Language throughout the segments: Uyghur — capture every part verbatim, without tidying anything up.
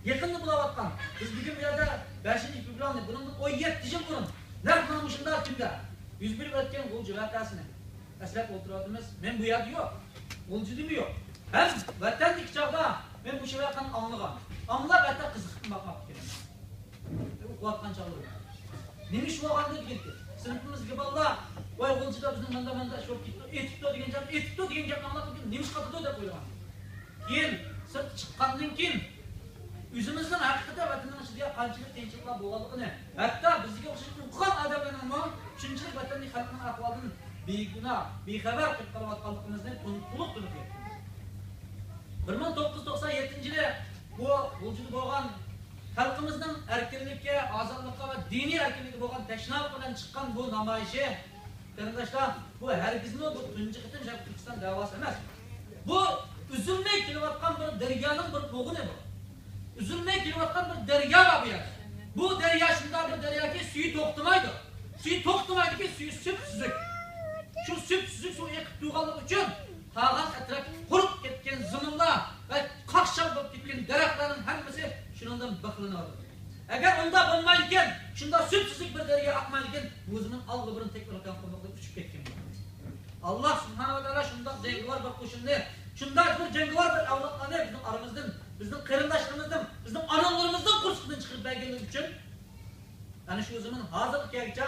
يېقىندا بولاۋاتقان، بىز بۈگۈن بۇ يەردە بەشىنچى فېۋرالنى، بۇنىڭدىن ئون يەتتە يىل بۇرۇن نەق مانا مۇشۇنداق كۈندە يۈز بېرىپ ئۆتكەن غۇلجا ۋەقەسىنى ئەسلەپ ئولتۇرۇۋاتىمىز. مەن بۇ يەردە يوق، غۇلجىدىمۇ يوق. ھەم ۋەتەندىكى چاغدا مەن مۇشۇ ۋەقەنى ئاڭلىغان، ئاڭلاپ ھەتتا قىزىقىپ باقماپتىكەنمەن. ئوقۇۋاتقان چاغلىرىم. نېمە ئىش بولغاندۇ دېگەنتى. سىنىپىمىزدىكى بالىلار، ۋاي غۇلجىدا بىزنىڭ مۇنداق مۇنداق ئىش بولۇپ كېتىپتۇ، ئېتىپتۇ دېگەن گەپ، ئېتىپتۇ دېگەن گەپنى ئاڭلاپ نېمە ئىش قىلىدۇ دەپ ئويلىغان. كېيىن سىرتقا چىققاندىن كېيىن ئۆزىمىزنىڭ ھەقىقەتەن ۋەتەننىڭ ئىچىدە قانچىلىك قىيىنچىلىقلار بولغانلىقىنى، ھەتتا بىزگە ئوخشاش ئوقۇغان ئادەملەرنىڭمۇ شۇنچىلىك ۋەتەننى، خەلقنىڭ ئەھۋالىدىن بىگۇناھ، بىخەۋەر قېلىپ قېلىۋاتقانلىقىمىزنى تون-، تولۇق تونۇپ يەتتىم. بىر مىڭ توققۇز يۈز توقسان يەتتىنچى يىلى بۇ غۇلجىدا بولغان خەلقىمىزنىڭ ئەركىنلىككە، ئازادلىققا ۋە دىنىي ئەركىنلىككە بولغان تەشنالىق بىلەن چىققان بۇ نامايىشى، قېرىنداشلار، بۇ ھەرگىزمۇ بۇ تۇنجى قېتىم شەرقىي تۈركىستان دەۋاسى ئەمەس. بۇ ئۈزۈلمەي كېلىۋاتقان بىر دەريانىڭ بىر بوغۇنى بۇ. ئۈزۈلمەي كېلىۋاتقان بىر دەريا بار بۇ يەردە. بۇ دەريا شۇنداق بىر دەرياكى، سۈيى توختىمايدۇ. سۈيى توختىمايدىكى، سۈيى سۈپسۈزۈك. شۇ سۈپسۈزۈك سۇ ئېقىپ تۇرغانلىقى ئۈچۈن قالغان ئەتراپتىكى قۇرۇپ كەتكەن زېمىنلار ۋە قاقشال بولۇپ كەتكەن دەرەخلەرنىڭ ھەممىسى شۇنىڭدىن بىخلىنىۋاتىدۇ. ئەگەر ئۇنداق بولمايدىكەن، شۇنداق سۈپسۈزۈك بىر دەريا ئاقمايدىكەن، بۇ زېمىن ئاللىبۇرۇن تەكرارلىغان قۇملۇقتا ئۇچۇپ كەتكەن بولىدۇ. ئاللا سۇبھانەھۇ ۋە تائالا شۇنداق جەڭگىۋار بىر قوشۇننى، شۇنداق بىر جەڭگىۋار بىر ئەۋلادلارنى بىزنىڭ ئارىمىزدىن، بىزنىڭ قېرىنداشلىرىمىزدىن، بىزنىڭ ئانا-ئانىلىرىمىزدىن قورسىقىدىن چىقىرىپ بەرگەنلىكى ئۈچۈن، ئەنە شۇ زېمىن ھازىرغىچە،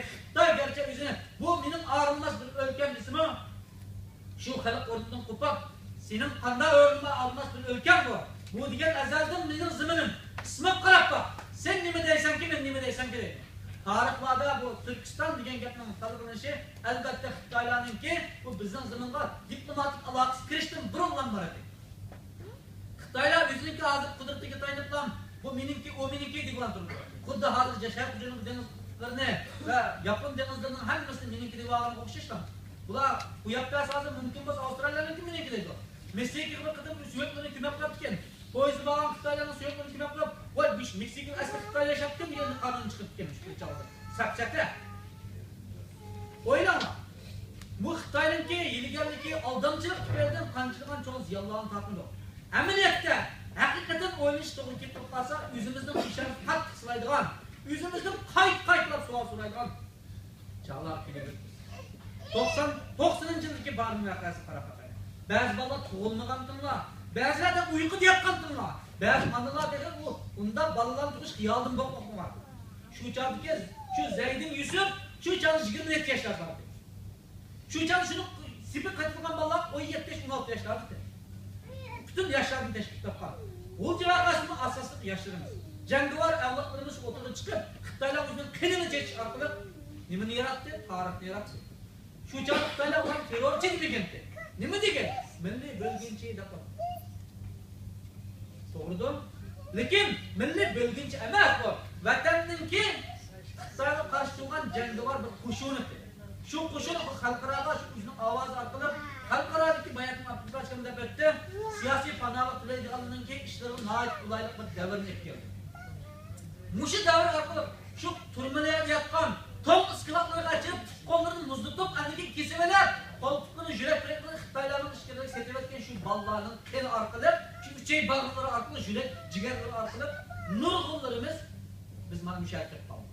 خىتاي گەرچە ئۆزىنى بۇ مېنىڭ ئايرىلماس بىر ئۆلكەم دېسىمۇ، شۇ خەلق ئورنىدىن قوپۇپ، سېنىڭ قانداق ئورنۇڭ بار، ئايرىلماس بىر ئۆلكەڭ بۇ. بۇ دېگەن ئەزەلدىن مېنىڭ زېمىنىم. قىسمەت قاراپ باق، سەن نېمە دەيسەنكى، مەن نېمە دەيسەمكى دەيدۇ. تارىخلاردا بۇ تۈركىستان دېگەن گەپنىڭ تالقىلىنىشى، ئەلۋەتتە، خىتايلارنىڭكى بۇ بىزنىڭ زېمىنغا دىپلوماتىك ئالاقىسى كىرىشتىن بۇرۇنلا بار ئىدى. خىتايلار ئۆزىنىڭكى ھازىر قۇدرىتىگە تايىنىپلا، بۇ مېنىڭكى، ئۇ مېنىڭكى دېگىلەن تۇرىدۇ. خۇددى ھازىر شەرقىي جەنۇب دېڭىزلىرىنى ۋە ياپون دېڭىزلىرىنىڭ ھەممىسىنى مېنىڭكى دېۋالغىنىغا ئوخشاشلا. بۇلار ئۇ ياپقا ھازىر مۇمكىن بولسا ئاۋسترالىيەنىڭكى مېنىڭكى دەيدۇ. مېكسىكىغا بىر قېتىم سۆڭەكلىرىنى كۆمۈپ قاپتىكەن. پويىزدا بارغان خىتايلارنىڭ سۆڭەكلىرىنى كۆمۈپ قويۇپ، ۋاي، مېكسىكا ئەسلى خىتاي ياشاپتىكەن دېگەن قانۇن چىقىپتىكەن شۇ چاغدا. سەپسەتە. ئويلاڭلار. بۇ خىتاينىڭكى ھىيلىگەرلىكى، ئالدامچىلىق تۈپەيلىدىن قانچىلىغان چوڭ زىيانلارنى تارتمىدۇق. ئەمەلىيەتتە، ھەقىقەتەن ئويلىنىش توغرا كېلىپ قالسا، ئۆزىمىزنىڭ پېشانىسىنى قاتتىق سىلايدىغان، ئۆزىمىزدىن قايتا-قايتىلاپ سوئال سورايدىغان چاغلار كېلىدۇ. توقسان، توقسىنىنچى يىلدىكى بارىن ۋەقەسىنى قاراپ باقايلى. بەزى بالىلار تۇغۇلمىغانتىڭلار، بەزىلەردە ئۇيقۇدا ياتقانتىڭلار، بەزى ئانىلار تېخى ئۇ، ئۇنداق بالىلارنى تۇغۇش خىيالىدىن بولۇپ باقمىغان. شۇ چاغدىكى شۇ زەيدىن يۈسۈپ، شۇ چاغدا يىگىرمە يەتتە ياشلار بار ئىدى. شۇ چاغدا شۇنى سېپىپ قېتىلغان بالىلار ئون يەتتە ياش، ئون ئالتە ياشلار ئىدى. پۈتۈن ياشلاردىن تەشكىل تاپقان. غۇلجا ۋەقەسىنىڭ ئاساسلىق ياشلىرىمىز، جەڭگىۋار ئەۋلادلىرىمىز شۇ ئوتتۇرىغا چىقىپ، خىتايلار ئۆزىنىڭ قېنىنى چېچىش ئارقىلىق نېمىنى ياراتتى؟ تارىخنى ياراتتى. شۇ چاغدا خىتايلار ئۇلارنى تېررورچى دېمىگەنتى. نېمە دېگەن؟ مىللىي بۆلگۈنچى دەپ قويدى. توغرىدۇر. لېكىن مىللىي بۆلگۈنچى ئەمەس بۇ. ۋەتەننىڭكى خىتايغا قارشى تۇرغان جەڭگىۋار بىر قوشۇن ئىدى. شۇ قوشۇن بۇ خەلقئاراغا شۇ ئۆزىنىڭ ئاۋازى ئارقىلىق خەلقئارادىكى باياتىن ئابدۇللا دەپ ئۆتتى. سىياسىي پاناھلىق تىلەيدىغانلىرىنىڭكى ئىشلىرىغا ناھايىتى قولايلىق بىر دەۋرنى ئېلىپ كەلدى. مۇشۇ دەۋر ئارقىلىق شۇ تۈرمىلەردە ياتقان، توڭ ئىسكىلاتلىرىغا ئەچىرىپ، پۇت-قوللىرىنى مۇزلىتىپ، ئەندىكىن كېسىۋېلىپ، قول-پۇتلىرىنى يۈرەك-يۈرەكلىرىنى خىتايلارنىڭ ئىچكىرىلىرىگە سېتىۋەتكەن شۇ بالىلارنىڭ قېنى ئارقىلىق، شۇ ئۈچەي باغرىلىرى ئارقىلىق، يۈرەك جىگەرلىرى ئارقىلىق نۇرغۇنلىرىمىز، بىز مانا مۇشۇ يەردە قېلىپ قالدۇق.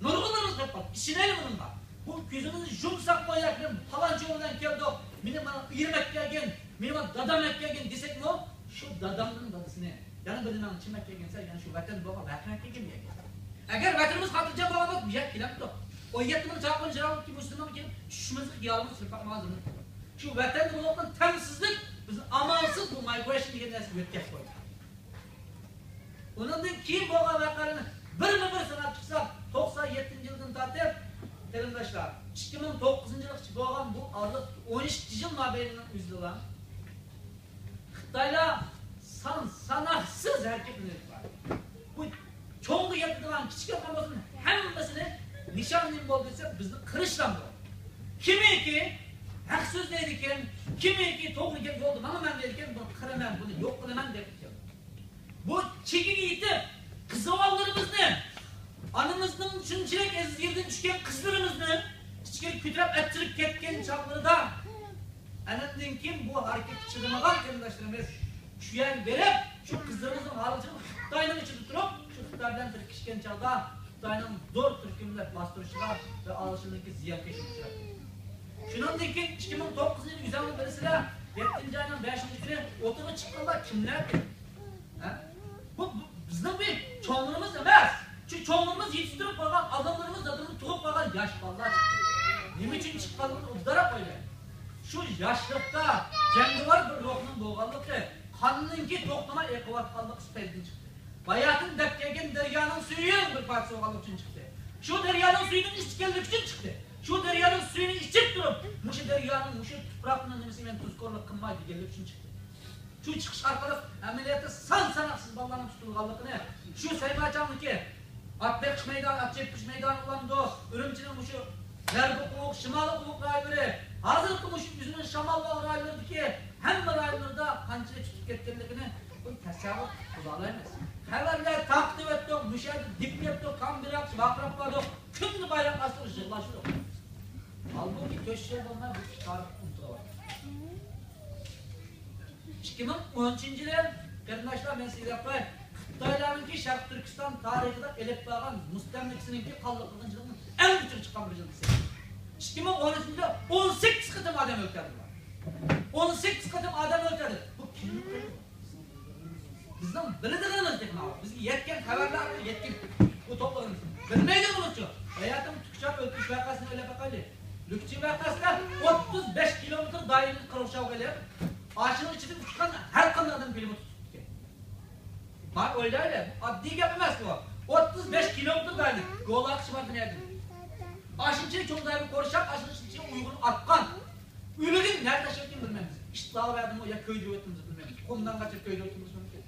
نۇرغۇنلىرىمىز قېلىپ قالدۇق. ئىشىنەيلى بۇنىڭغا. بۇ كۆزىمىزنى يۇمساقمۇ ياكى مېنىڭ پالانچى بىلەن كەلدۇق، مېنى مانا ئېرىم ئەكەلگەن، مېنى مانا دادام ئەكەلگەن دېسەكمۇ، شۇ دادامنىڭ دادىسىنى، يەنە بىر نېمەڭ چىمەك كەلگەنسە، يەنە شۇ ۋەتەن بولغان ۋەقەڭ كەلگەن بۇ يەرگە. ئەگەر ۋەتىنىمىز خاتىرجەم بولغان بولسا، بۇ يەرگە كېلەمتۇق. ئون يەتتە مىڭ چاقىرىم جىراۋۇلدىكى مۇسۇلمانغا كېلىپ، چۈشىمىزگە خىيالىمىز كېلىپ باقمىغان زېمىن. شۇ ۋەتەندە بولۇۋاتقان تەڭسىزلىك بىزنى ئامالسىز بۇ مايگرېيشن دېگەن نەرسىگە يۆتكەپ قويدى. ئۇنىڭدىن كېيىن بولغان ۋەقەلەرنى بىرمۇ بىر ساناپ چىقساق، توقسان يەتتىنچى يىلدىن تارتىپ، قېرىنداشلار، ئىككى مىڭ توققۇزىنچى يىلغىچە بولغان بۇ ئارىلىق ئون ئىككى يىل مابەينىنىڭ ئۆزىدىلا خىتايلار سان ساناقسىز ھەرىكەتلىنىپ بارىدۇ. بۇ چوڭغا يەتىدىغان، كىچىككە يەتمىگەن بولسۇن، ھەممىسىنى نىشان نېمە بولدى دېسە، بىزنى قىرىشلام بولدى. كىمكى ھەق سۆزلەيدىكەن، كىمكى توغرا گەپ يولدا ماڭىمەن دەيدىكەن، بۇنى قىرىمەن، بۇنى يوق قىلىمەن دەپ كەلدى. بۇ چېكىگە يېتىپ، قىزىۋاللىرىمىزنى، ئانىمىزنىڭ شۇنچىلىك ئەزىز يېرىدىن چۈشكەن قىزلىرىمىزنى ئىچكىرى كۆتۈرۈپ ئەتتۈرۈپ كەتكەن چاغلىرىدا، ئەنەندىن كېيىن بۇ ھەرىكەتكە چىدىمىغان قېرىنداشلىرىمىز شۇ يەرگە بېرىپ، شۇ قىزلىرىمىزنىڭ ھالىتىنى چاغدا خىتاينىڭ زور تۈركۈملەپ باستۇرۇشىغا ۋە ئالىشىنىڭكى زىيانكەشلىكىگە ئۇچراپتۇ. شۇنىڭدىن كېيىن ئىككى مىڭ توققۇزىنچى يىل ئۆزۈڭلار بىلىسىلەر، يەتتىنچى ئاينىڭ بەشىنچى كۈنى ئوتتۇرىغا چىققانلار كىملەر؟ ھە؟ بۇ، بۇ بىزنىڭ بىر چوڭلىرىمىز ئەمەس. شۇ چوڭلىرىمىز يېتىشتۈرۈپ قالغان، ئاداملىرىمىز زادىمۇ تۇغۇپ قالغان ياش بالىلار چىقتى. نېمە ئۈچۈن چىققانلىقىنى ئوبدانراق ئويلايلى. شۇ ياشلىقتا جەڭگىۋار بىر روھنىڭ بولغانلىقى، قاننىڭكى توختىماي ئېقىۋاتقانلىقى تۈپەيلىدىن چىقتى. باياتىن دەپ كەلگەن دەريانىڭ سۈيى بىر پارچىسى بولغانلىقى ئۈچۈن چىقتى. شۇ دەريانىڭ سۈيىدىن ئىچكەنلىكى ئۈچۈن چىقتى. شۇ دەريانىڭ سۈيىنى ئىچىپ تۇرۇپ، مۇشۇ دەريانىڭ، مۇشۇ تۇپراقنىڭ نېمىسىگە مەن تۇزكورلۇق قىلماي دېگەنلىكى ئۈچۈن چىقتى. شۇ چىقىش ئارقىلىق ئەمەلىيەتتە سان ساناقسىز بالىلارنىڭ تۇتۇلغانلىقىنى، شۇ سەيماچاڭدىكى ئات بېقىش مەيدانى، ئات چېپىش مەيدانى بولامدۇ، ئۈرۈمچىنىڭ مۇشۇ غەربىي قوۋۇق، شىمالىي قوۋۇق رايونلىرى، ھازىرقى مۇشۇ ئۆزىنىڭ شامال رايونلىرىدىكى ھەممە رايونلىرىدا قانچىلىك تۇتۇپ كەتكەنلىكىنى بۇ تەسەۋۋۇر قىلالايمىز. خەۋەرلەر تارقىتىۋەتتۇق، مۇشۇ يەردە دېپىپ كەتتۇق، كامبىراق ۋارقىراپ باردۇق، كۈندە بايراق ئاستىدا يىغلاشتۇق. ھالبۇكى تۆت يىل بولماي بۇ تارىخ ئۇنتۇلۇۋاتىدۇ. ئىككى مىڭ ئون ئۈچىنچى يىلى، قېرىنداشلار، مەن سىزگە دەپ قوياي، خىتايلارنىڭكى شەرقىي تۈركىستان تارىخىدا ئېلىپ بارغان مۇستەملىكىسىنىڭكى قانلىق قىرغىنچىلىقىنىڭ ئەڭ ئۇچىغا چىققان بىر يىل دېسەك. ئىككى مىڭ ئون ئۈچىنچى يىلدا ئون سەككىز قېتىم ئادەم ئۆلتۈردى. ئون سەككىز قېتىم ئادەم ئۆلتۈردى. بۇ كىمنىڭ قېتى؟ بىزنىڭ بىلىدىغىنىمىز تېخى ماۋۇ. بىزگە يەتكەن خەۋەرلەر يەتكەن. بۇ توپلىغىنىمىز. بىلمەيدىغىنىمىزچۇ؟ باياتىن تۇكىچاپ ئۆلتۈرۈش ۋەقەسىنى ئويلاپ باقايلى. لۈكچى ۋەقەسىدە ئوتتۇز بەش كىلومېتىر دائىرىدە قىرغۇچ ئالغىلى، ئاشۇنىڭ ئىچىدىن ئۇچقان ھەر قانداق ئادەم پىلىموت تۇتۇپتىكەن. بار ئويلايلى، بۇ ئاددىي گەپ ئەمەس بۇ. ئوتتۇز بەش كىلومېتىر دائىرە، گولاغ شىمال دۇنيادىن. ئاشۇنچىلىك چوڭ دائىرە قورشاپ، ئاشۇنىڭ ئىچىدىن ئۇيغۇرنى ئاتقان. ئۆلۈگىنى نەگە تاشلىۋەتكىنىنى بىلمەيمىز. ئىشتىلارغا بەردىمۇ يا كۆيدۈرۈۋەتتىمىز بىلمەيمىز. قۇمدانغاچە كۆيدۈرۈۋەتتىمىز بىلمەيمىز.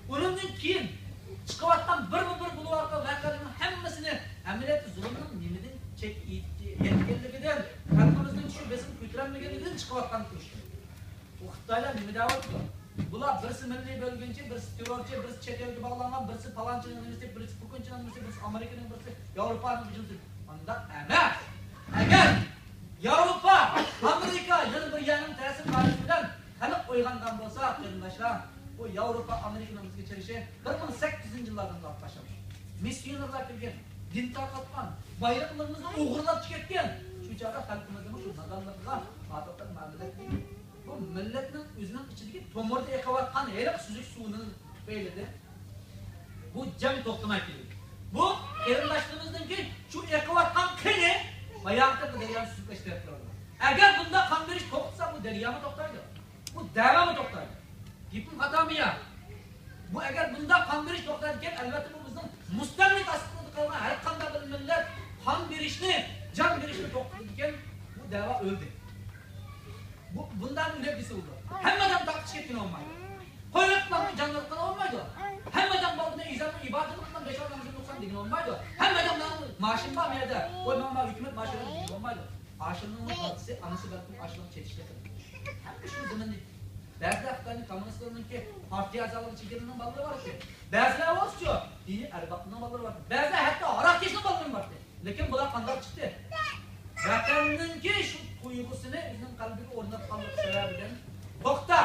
ئۇنىڭدىن كېيىن چىقىۋاتقان بىرمۇ بىر بولۇۋاتقان ۋەقەلەرنىڭ ھەممىسىنى ئەمەلىيەتتە زۇلۇمنىڭ نېمىدىن چەككە يەتكەنلىكىدىن، خەلقىمىزنىڭ شۇ بېسىم كۆتۈرەلمىگەنلىكىدىن چىقىۋاتقان ئۇرۇش. بۇ خىتايلار نېمە دەۋاتىدۇ؟ بۇلار بىرسى مىللىي بۆلگۈنچى، بىرسى تېررورچى، بىرسى چەت ئەلگە باغلانغان، بىرسى پالانچىنىڭ نېمىسى، بىرسى پۇكۇنچىنىڭ نېمىسى، بىرسى ئامېرىكىنىڭ، بىرسى ياۋروپانىڭ ھۇجۇمچىسى. ئۇنداق ئەمەس. ئەگەر ياۋروپا، ئامېرىكا يەنە بىر يەرنىڭ تەسىر دائىرىسى بىلەن خەلق ئويغانغان بولسا، قېرىنداشلار، بۇ ياۋروپا، ئامېرىكىنىڭ بىزگە چېلىشى بىر مىڭ سەككىز يۈزىنچى يىللاردىن باشلانغان. مىسسىيونېرلار كىرگەن، دىن تارقاتقان، بايرىقلىرىمىزنى ئوغرىلاپ چىقىپ كەتكەن. شۇ چاغدا خەلقىمىزنىڭمۇ شۇ نادانلىقىغا، ئادەتتە مەملىكەت بۇ مىللەتنىڭ ئۆزىنىڭ ئىچىدىكى تومۇردا ئېقىۋاتقان ھېلىقى سۈزۈك سۇنىڭ تۈپەيلىدىن بۇ جەڭ توختىماي كېلىدۇ. بۇ قېرىنداشلىرىمىزنىڭكى شۇ ئېقىۋاتقان قېنى باياقى دەريانى سۈزۈكلەشتۈرۈپ تۇرىدۇ. ئەگەر بۇنداق قان بېرىش توختىسا، بۇ دەريامۇ توختايدۇ. بۇ دەۋامۇ توختايدۇ. گېپىم خاتامۇ يا؟ بۇ ئەگەر بۇنداق قان بېرىش توختايدىكەن، ئەلۋەتتە بۇ بىزنىڭ مۇستەملىكە ئاستىدا قالغان ھەر قانداق بىر مىللەت قان بېرىشنى، جان بېرىشنى توختىتىدىكەن، بۇ دەۋا ئۆلدى. بۇ، بۇنداق ئۆلۈپ دېسە بولىدۇ. ھەممە ئادەم تارقىتىش كەتكىلى بولمايدۇ. قويۇپ ماڭا جانلىق قىلغىلى بولمايدۇ. ھەممە ئادەم بالدىن ئىجابەت ئىبادەت قىلغان بەش ئادەم نوقسان دېگىلى بولمايدۇ. ھەممە ئادەم ماڭا ماشىنا بار بۇ يەردە، قوي ماڭا ھۆكۈمەت ماشىنا دېگىلى بولمايدۇ. ئاشۇنىڭ بالىسى، ئانىسى بەلكىم ئاشۇنىڭ چېتىشلىقى. ھەممە شۇ زېمىننى. بەزىدە خىتاينىڭ كوممۇنىستلىرىنىڭكى پارتىيە ئەزالىرى چېگرىنىڭ بالىلىرى بار ئىكەن. بەزىلەر بولسىچۇ، دىنىي ئەربابنىڭ بالىلىرى بار ئىكەن. بەزىلەر ھەتتا ھاراقكەشنىڭ بالىلىرى بار ئىكەن. لېكىن بۇلار قانداق چىقتى؟ ۋەتەننىڭكى شۇ تۇيغۇسىنى ئۆزىنىڭ قەلبىگە ئورناتقانلىقى سەۋەبىدىن، توختا،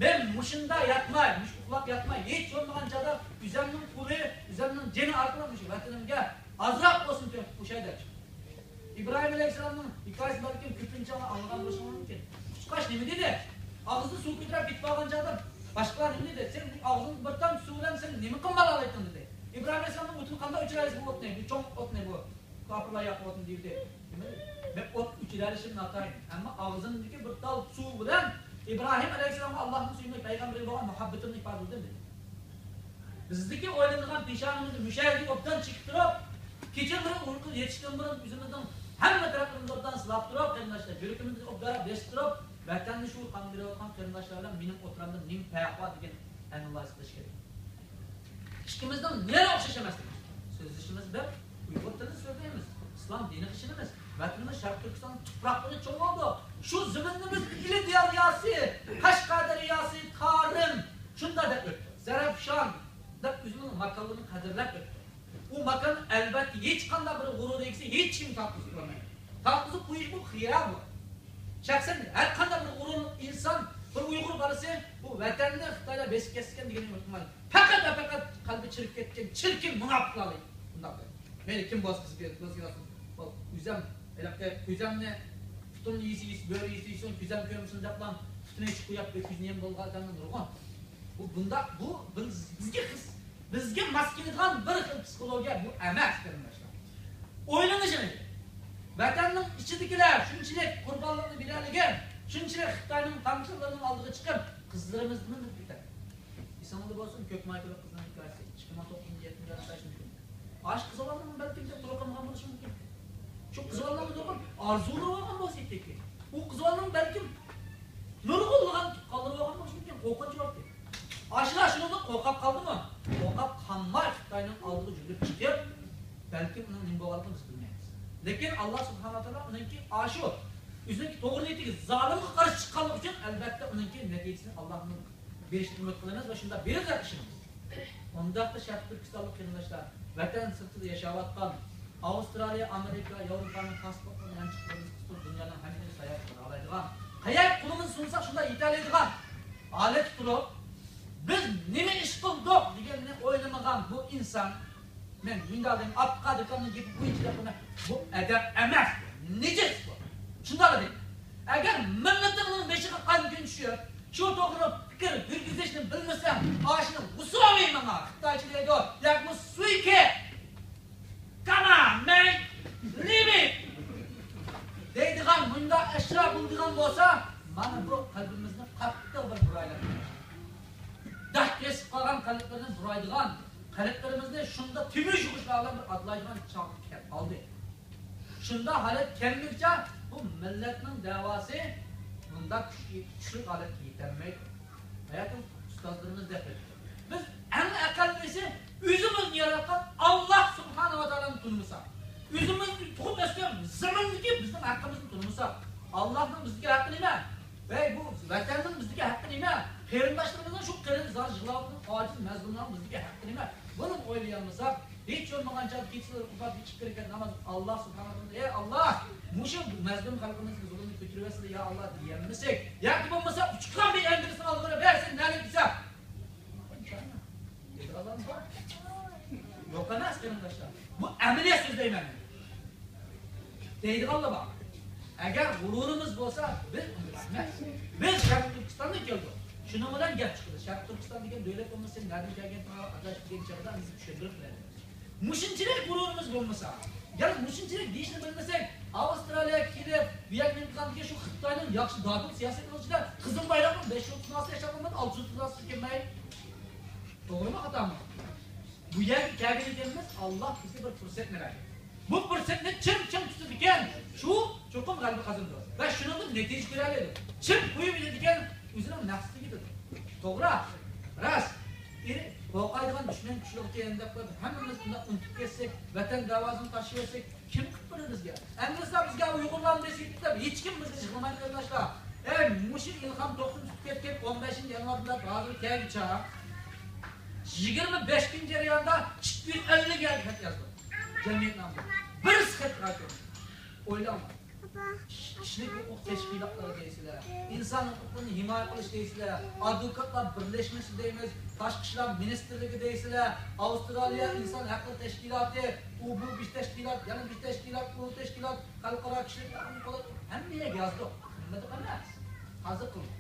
مەن مۇشۇنداق ياتماي، مۇشۇ ئۇخلاپ ياتماي، ھېچ بولمىغان چاغدا ئۆزەمنىڭ قولى، ئۆزەمنىڭ جېنى ئارقىلىق مۇشۇ ۋەتىنىمگە ئازراق بولسۇن تۆھپە قوشاي دەپ چىقتى. ئىبراھىم ئەلەيھىسسالامنىڭ ھېكايىسىنى بەلكىم كۆپىنچە ئاڭلىغان بولۇشىڭىز مۇمكىن. قۇشقاچ نېمە دېدى؟ ئاغزىدا سۇ كۆتۈرۈپ كېتىپ قالغان چاغدا باشقىلار نېمە دېدى؟ سەن ئاغزىڭدا بىر تامچە سۇ بىلەن سەن نېمە قىلمالالايتتىڭ دېدى. ئىبراھىم ئەلەيھىسسالامنىڭ ئوتىنى قانداق ئۆچۈرەلەيسىز بۇ ئوتنى؟ بۇ چوڭ ئوتنى بۇ. كاپىرلار ياققان ئوتنى دېيىۋېتىپ. مەن ئوت ئۆچۈرەلىشىم ناتايىن. ئەمما ئاغزىمدىكى بىر تال سۇ بىلەن ئىبراھىم ئەلەيھىسسالامغا ئاللاھنىڭ سۆيۈملۈك پەيغەمبىرى بولغان مۇھەببىتىمنى ئىپادىلىدىم دېدى. بىزدىكى ئويلىنىدىغان پېشانىمىزنى مۇشۇ يەرگە ئوبدان چېكىپ تۇرۇپ، كېچىلىرى ئۇيقۇ يېتىشتىن بۇرۇن ئۆزىمىزنىڭ ھەممە تەرەپلىرىمىزنى ئوبدان سىلاپ تۇرۇپ، قېرىنداشلار، يۈرىكىمىزنى ئوبدانراق بېسىپ تۇرۇپ، ۋەتەننى شۇ قان بېرىۋاتقان قېرىنداشلار بىلەن مېنىڭ ئوتتۇرامدا نېمە پەرق بار دېگەن ئانالىز قىلىش كېرەك. ئىككىمىزنىڭ نېرى ئوخشاش ئەمەسلىكى. سۆزلىشىمىز بىر، ئۇيغۇر تىلىدا سۆزلەيمىز، ئىسلام دىنىغا ئىشىنىمىز، ۋەتىنىمىز شەرقىي تۈركىستان تۇپراقلىرى چوڭ بولدى. شۇ زېمىننى بىز ئىلى دەرياسى، قەشقەر دەرياسى، تارىم، شۇنداق دەپ ئۆتتى. زەرەپشان دەپ ئۆزىنىڭ ماكانلىرىنى قەدىرلەپ ئۆتتى. ئۇ ماكان، ئەلۋەتتە، ھېچقانداق بىر غۇرۇر ئىگىسى ھېچكىم تارتقۇزۇپ بولمايدۇ. تارتقۇزۇپ قويۇش بۇ خىيال بۇ. شەخسەن ھەر قانداق بىر غۇرۇرلۇق ئىنسان، بىر ئۇيغۇر بالىسى بۇ ۋەتەننى خىتايلار بېسىپ كەتسىكەن دېگەننى ئۈمىد قىلمايدۇ. پەقەت ۋە پەقەت قەلبى چىرىپ كەتكەن چىركىن مۇناپىقلار. بۇنداق دەيدۇ. مەيلى كىم بولسا، قىز بولسا، بولسا، بۇ ئۆزەم، ھېلىقى ئۆزەمنى، پۇتۇمنى يېسە يېسە، بۆرە يېسە يېسۇن، كۆزەم كۆرمىسۇن دەپلا پۇتىنى ئېچىپ قويۇپ، ئۆكۈزنى يەم بولغان ئادەملەر نۇرغۇن. بۇ، بۇنداق، بۇ، بىز، بىزگە خىس-، بىزگە ماس كېلىدىغان بىر خىل پسىخولوگىيە بۇ ئەمەس، قېرىنداشلار. ئويلىنىشىنى، ۋەتەننىڭ ئىچىدىكىلەر شۇنچىلىك قۇربانلىقنى بېرەلىگەن، شۇنچىلىك خىتاينىڭ تانكىلىرىنىڭ ئالدىغا چىقىپ، قىزلىرىمىزنى ئېلىپ كېتەتتى. ئېسىڭىزدە بولسۇن، كۆك مايكىلىق قىزنىڭ ھېكايىسى، ئىككى مىڭ توققۇزىنچى يىل يەتتىنچى ئاينىڭ بەشىنچى كۈنى. ئاشۇ قىز بالىنىڭ بەلكىم دەپ قورقمىغان بولۇشى مۇمكىن. شۇ قىز بالىنىڭ نۇرغۇن ئارزۇلىرى بولغان بولسا يېتەككە. ئۇ قىز بالىنىڭ بەلكىم نۇرغۇنلىغان تۇغقانلىرى بولغان بولۇشى مۇمكىن، قورقۇنچ باركەن. ئاشۇلار شۇنىڭدىن قورقۇپ قالدىمۇ؟ قورقۇپ قالماي، خىتاينىڭ ئالدىغا يۈگۈرۈپ چىقىپ، بەلكىم ئۇنىڭ نېمە بولغانلىقىنى بىز بىلمەيمىز. لېكىن ئاللا سۇبھانەھۇ ۋە تائالا ئۇنىڭكى ئاشۇ ئۆزىنىڭكى توغرا نىيىتىگە زالىمغا قارشى چىققانلىقى ئۈچۈن، ئەلبەتتە، ئۇنىڭكى نەتىجىسىنى ئاللانىڭ بېرىشىنى ئۈمىد قىلىمىز ۋە شۇنداق بېرىدۇ دەپ ئىشىنىمىز. ئۇنداقتا شەرقىي تۈركىستانلىق قېرىنداشلار، ۋەتەن سىرتىدا ياشاۋاتقان، ئاۋسترالىيە، ئامېرىكا، ياۋروپانىڭ پاسپورتلىرىنى يانچۇقلىرىمىزغا قىستۇرۇپ، دۇنيانىڭ ھەممە يېرىگە ساياھەت قىلالايدىغان، قەيەرگە قولىمىزنى سۇنساق، شۇنداق يېتەلەيدىغان ھالەتتە تۇرۇپ، بىز نېمە ئىش قىلدۇق دېگەننى ئويلىمىغان بۇ ئىنسان، مەن مۇنداق دەيمەن، ئابدۇقادىر ئاكامنىڭ گېپى بويىچە دەپ قويماي، بۇ ئەدەپ ئەمەس، نىجىس بۇ. شۇنداق دەيمەن. ئەگەر مىللىتىڭنىڭ بېشىغا قان كۈن چۈشۈپ، شۇ توغرىلىق پىكىر يۈرگۈزۈشنى بىلمىسەڭ، ئاشۇنى غۇسۇل ئەۋەي ماڭا. خىتايچە دەيدۇ، ياكى سۇيكى، كاما، مەي، لىمىت دەيدىغان مۇنداق ئەشيا بولىدىغان بولسا، مانا بۇ قەلبىمىزنى قاتتىق بىر بۇرايلىق، داھ كېسىپ قالغان قەلبلەرنى بۇرايدىغان، قەلبلىرىمىزنى شۇنداق تېمىر يۇغۇچلار بىلەن بىر ئادىلايدىغان چاغ كەپ قالدى. شۇنداق ھالەت كەلمىگۈچە بۇ مىللەتنىڭ دەۋاسى بۇنداق كۈچلۈك، كۈچلۈك ھالەتكە يېتەلمەيدۇ. باياتىن ئۇستازلىرىمىز دەپ ئۆتتى. بىز ئەڭ ئەقەللىسى ئۆزىمىزنى ياراتقان ئاللا سۇبھانەھۇ ۋە تائالانى تونۇمىساق، ئۆزىمىز تۇغۇپ ئۆسكەن زېمىندىكى بىزنىڭ ھەققىمىزنى تونۇمىساق، ئاللانىڭ بىزگە ھەققى نېمە؟ ۋەي، بۇ ۋەتەننىڭ بىزدىكى ھەققى نېمە؟ قېرىنداشلىرىمىزنىڭ شۇ قېرىن زار يىغلاۋاتقان ئاجىز مەزلۇملارنىڭ بىزدىكى ھەققى نېمە؟ بۇنىمۇ ئويلىيالمىساق، ھېچ بولمىغان چاغدا كېچىلىرى قوپاپ كېچىپ كىرگەن ناماز، ئاللا سۇبھانەھۇ ۋە تائالا، ئەي ئاللا، مۇشۇ مەزلۇم خەلقىمىزگە زۇلۇمنى كۆتۈرۈۋەتسىلە، يا ئاللا، دېيەلمىسەك، ياكى بولمىسا ئۇچقان بىر ئەندىرىسىنى ئالدىغا بەرسەن، نەلىك دېسە، يوق ئەمەس، قېرىنداشلار. بۇ ئەمەلىيەت سۆزلەيمەن. دەيدىغانلار بار. ئەگەر غۇرۇرىمىز بولسا، بىز ئۇنداق ئەمەس. بىز شەرقىي تۈركىستاندىن كەلدۇق. شۇنىڭ بىلەن گەپ چىقىدۇ. شەرقىي تۈركىستان دېگەن دۆلەت بولمىسا، سەن نەدىن كەلگەنتىڭ، ئاداش، دېگەن چاغدا بىز چۈشەندۈرۈپ بېرەلەيمىز. مۇشۇنچىلىك غۇرۇرىمىز بولمىسا، يەنى مۇشۇنچىلىك دېيىشنى بىلمىسەك، ئاۋسترالىيەگە كېلىپ، بۇ يەرگە نېمە قىلغاندىكىن، شۇ خىتاينىڭ ياخشى دادىل سىياسىتىنىڭ ئىچىدە قىزىل بايراقنىڭ بەش يۇلتۇزنىڭ ئاستىدا ياشاپ بولمايدۇ، ئالتە يۇلتۇزنىڭ ئاستىغا كەلمەي. توغرىمۇ، خاتامۇ؟ بۇ يەرگە كەلگەن ئىكەنمىز، ئاللا بىزگە بىر پۇرسەتنى بەردى. بۇ پۇرسەتنى چىڭ چىڭ تۇتىدىكەن، شۇ چوقۇم غەلىبە قازىنىدۇ ۋە شۇنىڭدىن نەتىجە كۆرەلەيدۇ. چىڭ قويۇپ يېتىدىكەن، ئۆزىنىڭ مەقسىتىگە يېتىدۇ. توغرا، راست. ئېرى، قورقايدىغان دۈشمەن كۈچلۈك ئىكەن دەپ قويۇپ، ھەممىمىز بۇنداق ئۇنتۇپ كەتسەك، ۋەتەن دەۋاسىنى تاشلىۋەتسەك، كىم قىلىپ بېرىدۇ بىزگە؟ ئەمدىسىلا بىزگە ئۇيغۇرلارنى بېسىپ دەپ ھېچكىم بىزگە يىغلىمايدۇ، قېرىنداشلار. ئەي، مۇشۇ ئىلھام توختىنى تۇتۇپ كەتكەن ئون بەشىنچى يانۋاردىن تارتىپ ھازىر كەلگۈچە يىگىرمە بەش كۈن جەريانىدا ئىككى يۈز ئەللىك يەرگە خەت يازدۇق. جەمئىيەت نامىدا. بىرسى خەت راكۇ. ئويلاڭلار. كىشىلىك ھوقۇق تەشكىلاتلىرى دەيسىلەر، ئىنسان ھوقۇقىنى ھىمايە قىلىش دەيسىلەر، ئادۋوكاتلار بىرلەشمىسى دەيمىز، تاشقى ئىشلار مىنىستىرلىكى دەيسىلەر، ئاۋسترالىيە ئىنسان ھەقلىرى تەشكىلاتى، ئۇ بۇ بىر تەشكىلات، يەنە بىر تەشكىلات، ئۇ تەشكىلات، خەلقئارا كىشىلىك ھوقۇق، ھەممە يەرگە يازدۇق. قىلمىدۇق ئەمەس. ھازىر قىلدۇق.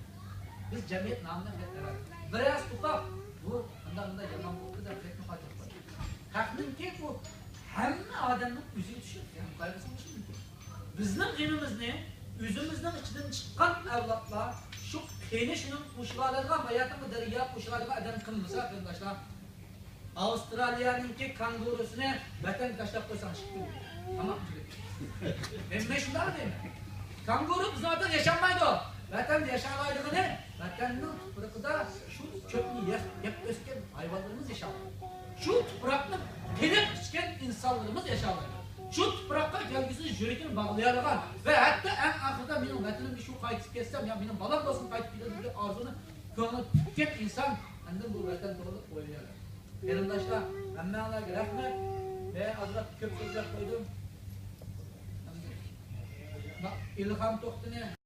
بىز جەمئىيەت نامىدا خەت بەرمىدۇق. بىرەرسى ئۇقۇپ، بۇ مۇنداق، مۇنداق يامان بوپتۇ دەپ خەتنى قايتۇرۇپ قويدۇق. ھەقنىڭكى بۇ ھەممە ئادەمنىڭ ئۆزىگە چۈشىدۇ. يەنى قايغۇسى بولۇشى مۇمكىن. بىزنىڭ غېمىمىزنى ئۆزىمىزنىڭ ئىچىدىن چىققان ئەۋلادلار، شۇ قېنى شۇنىڭ قوشۇلالايدىغان، باياتىنقى دەرياغا قوشۇلالايدىغان ئادەم قىلمىسا، قېرىنداشلار، ئاۋسترالىيەنىڭكى كاڭگۇرۇسىنى ۋەتەنگە تاشلاپ قويساڭ چىقتى. تامام. مەن، مەن شۇنداق دەيمەن. كاڭگۇرۇ بىزنىڭ ۋەتەندە ياشانمايدۇ. ۋەتەندە ياشالايدىغىنى ۋەتەننىڭ تۇپرىقىدا شۇ چۆپنى يەپ، يەپ ئۆسكەن ھايۋانلىرىمىز ياشايدۇ. شۇ تۇپراقنى قېنىپ ئىچكەن ئىنسانلىرىمىز ياشايدۇ. شۇ تۇپراققا كەلگۈسىدە يۈرىكىنى باغلىيالىغان ۋە ھەتتا ئەڭ ئاخىرىدا مېنىڭ ۋەتىنىمگە شۇ قايتىپ كەتسەم يا مېنىڭ بالام بولسۇن قايتىپ كېتىدۇ دېگەن ئارزۇنى كۆڭلىدە پۈككەن ئىنسان ئاندىن بۇ ۋەتەن توغرىلىق ئويلىيالىدۇ. قېرىنداشلار، ھەممەڭلارگە رەھمەت. مەن ئازراق كۆپ سۆزلەپ قويدۇم. ئىلھام توختىنى